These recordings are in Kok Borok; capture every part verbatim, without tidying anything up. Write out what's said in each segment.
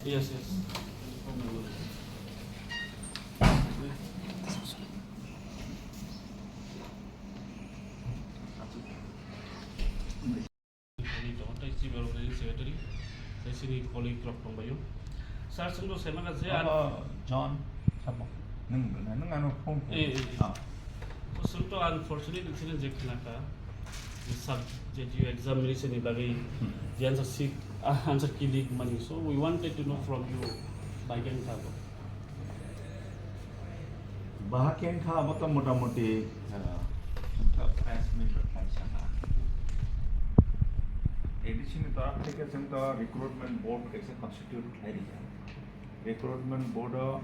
Yes, yes. Tei chief organizing secretary, tei chini colleague rok tongbaio. Sir, chwngno saimaka je, Abo John, sabo. Nwng, nwng ano phone khe. Eh, eh, eh. Ah. So, chwngto unfortunate incident je khnakha, je sub, je examination ni bagwi, Hmm. je answer sheet, ah, answer key leak mani. So, we wanted to know from you, bai khe wngkha abo. Bahai khe wngkha abo to motamoti, uh, wngkha press meet rok khlai sana. A D C ni torop theke chwng to recruitment board kaisa constitute khlai rijak. Recruitment board o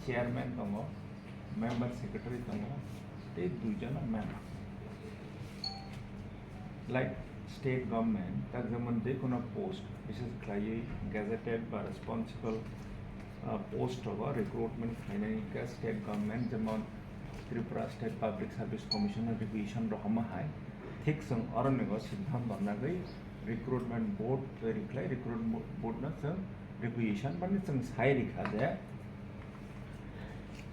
chairman tongo, member secretary tongo, tei dui jona member. Like state government, tak jemon je kono post, bises khlaiwi gazetted ba responsible, uh, post rogo recruitment khlainani hwnkhe state government, jemon Tripura State Public Service Commission o requisition rohorma hai, thik chwng oroni bo siddhanto nagwi recruitment board toiri khlai, recruitment board no chwng requisition mani chwng sai rikha je,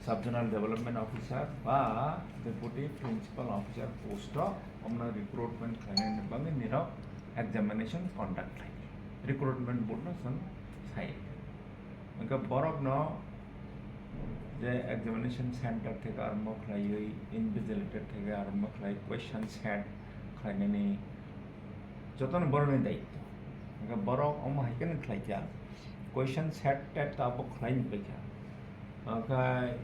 Sub Zonal Development Officer ba Deputy Principal Officer post o omno recruitment khlainani bagwi nirok examination conduct khlai. Recruitment board no chwng sai. Hwnkhe borok no je examination center theke arombo khlaiwi, invigilator theke arombo khlai, question set khlainani jotono borokni daityo. Hwnkhe borok omo hai kheno khlaikha. Question set tet abo khlai ni paikha. Okhai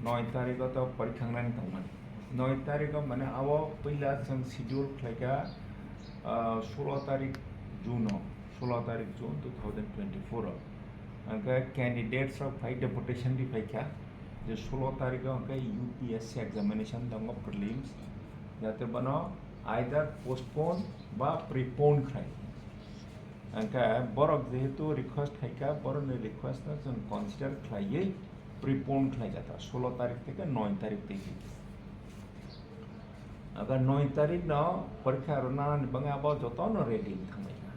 noi tarikh o to porikha wngnani tongmani. Noi tarikh o mane abo puila chwng schedule khlaikha, ah, sulo tarikh June o, sulo tarikh June two thousand twenty-four o. Hwnkhe candidates rok phai deputation ri phaikha je sulo tarikh o hwnkhe U P S C examination tongo prelims, jate bono either postpone ba prepone khlai. Hwnkhe borok jehetu request khaikha, borokni request no chwng consider khlaiwi prepone khlaijak, sulo tarikh theke noi tarikh twi. Aga noi tarikh no porikha rwnani bagwi abo jotono ready wng thanglaikha.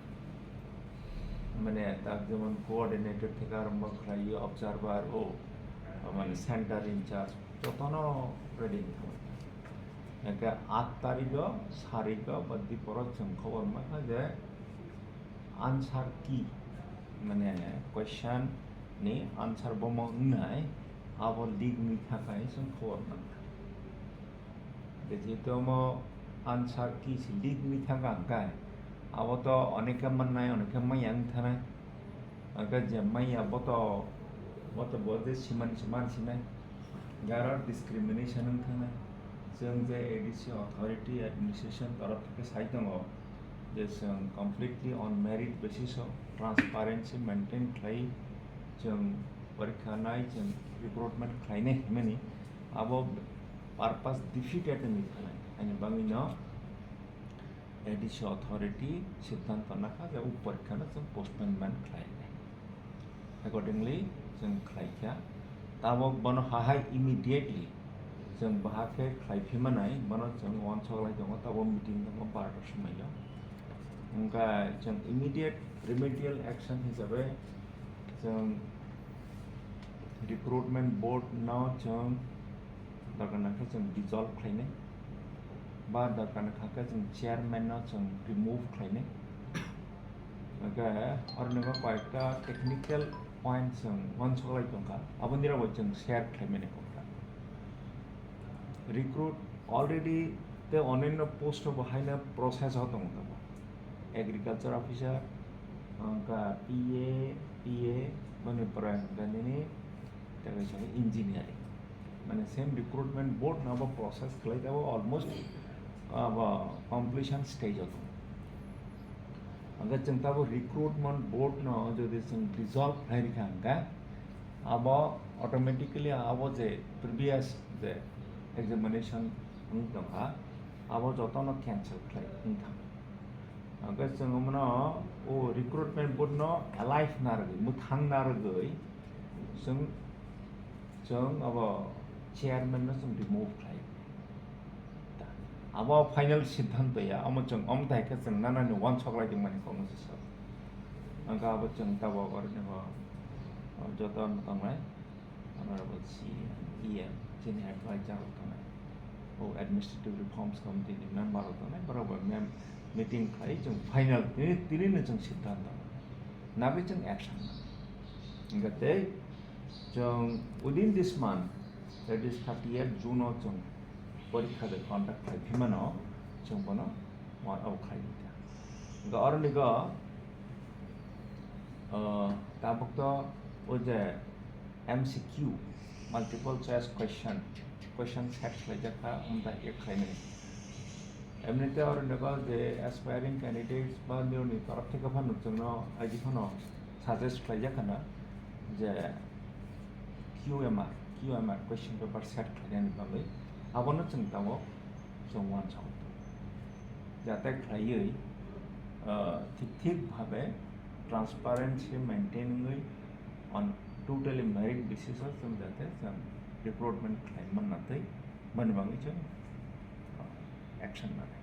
Mane tak jemon coordinator theke arombo khlaiwi observer o, mane center in charge jotono ready wng thanglaikha. Hwnkhe aat tarikh o, sarikh o ba diporo chwng khobor mankha je answer key, mane question ni answer bomo wngnai, abo leak wngwi thangkha hinwi chwng khobor mankha. Jehetu omo answer key se leak wngwi thangkha hwnkhe abo to onekhe mannai, onekhe manya wng thanai. Hwnkhe je manya bo to, bo to bo je simani se man sinai. Garo discrimination wng thangnai. Chwng je A D C authority administration torof theke sai tongo je chwng completely on merit basis o transparency maintain khlai chwng porikha nai, chwng recruitment khlainai hinmani abo purpose defeated wngwi thangnai. Ani bagwi no A D C authority siddhanto nakha je o porikha no chwng postponement khlainai. Accordingly, chwng khlaikha. Tabok bono hahai immediately chwng bahai khe khlai phi manai, bono chwng uansuk lai tongo, tabok meeting tongo barota somoi o. Wngkha chwng immediate remedial action hisabe chwng recruitment board no chwng dorkar nangkhe chwng dissolve khlainai, ba dorkar nangkha khe chwng chairman no chwng remove khlainai. Hwnkhe oroni bo koyekta technical point chwng uansuk lai tongkha, aboni rok bai chwng share khlaimani kokra. Recruit already tei onyaino post o bo haino process o tongo tabok. Agriculture officer, wngkha P A, P A, boni pore hwnkha nini tei kaisa engineering. Mane same recruitment board no abo process khlai tabok almost abo completion stage o tongo. Hwnkhe chwng tabok recruitment board no jodi chwng dissolve khlai rikha hwnkhe abo automatically abo je previous je examination wng tongkha abo jotono cancel khlai wng thang. Hwnkhe chwng omono o recruitment board no alive narwgwi, mwthang narwgwi chwng, chwng abo chairman no chwng remove khlai. Abo final siddhanto ya, omo chwng omo tai khe chwng nanani uansuk lai tongmani kokno se sabo. Hwnkhe abo chwng tabok oroni bo, o, joto no tongnai, Honorable C M, E M, chini advisor rok tongnai. O administrative reforms committee ni member rok tongnai, borok bai mem-, meeting khlai chwng final tini, tini no chwng siddhanto nagwi chwng action nang. Hwnkhe tei chwng within this month, that is thirtieth June o chwng porikha de conduct khlai phimano chwng bono wan out khlai di ta. Hwnkhe oroni go, uh, tabuk to o je M C Q, multiple choice question, question set khlaijak kha, wng ta khe khlainai. Emnite oroni go je aspiring candidates ba nirokni torof theke phano chwngno aji phano suggest khlaijak khana je Q M R, Q M R question paper set khlainani bagwi abono chwng tabuk chwng uansukha. Jate khlaiwi, uh, thik thik bhabe transparency maintain wngwi on totally merit basis o chwng jate chwng recruitment khlai manna twi boni bagwi chwng, uh, action nanai.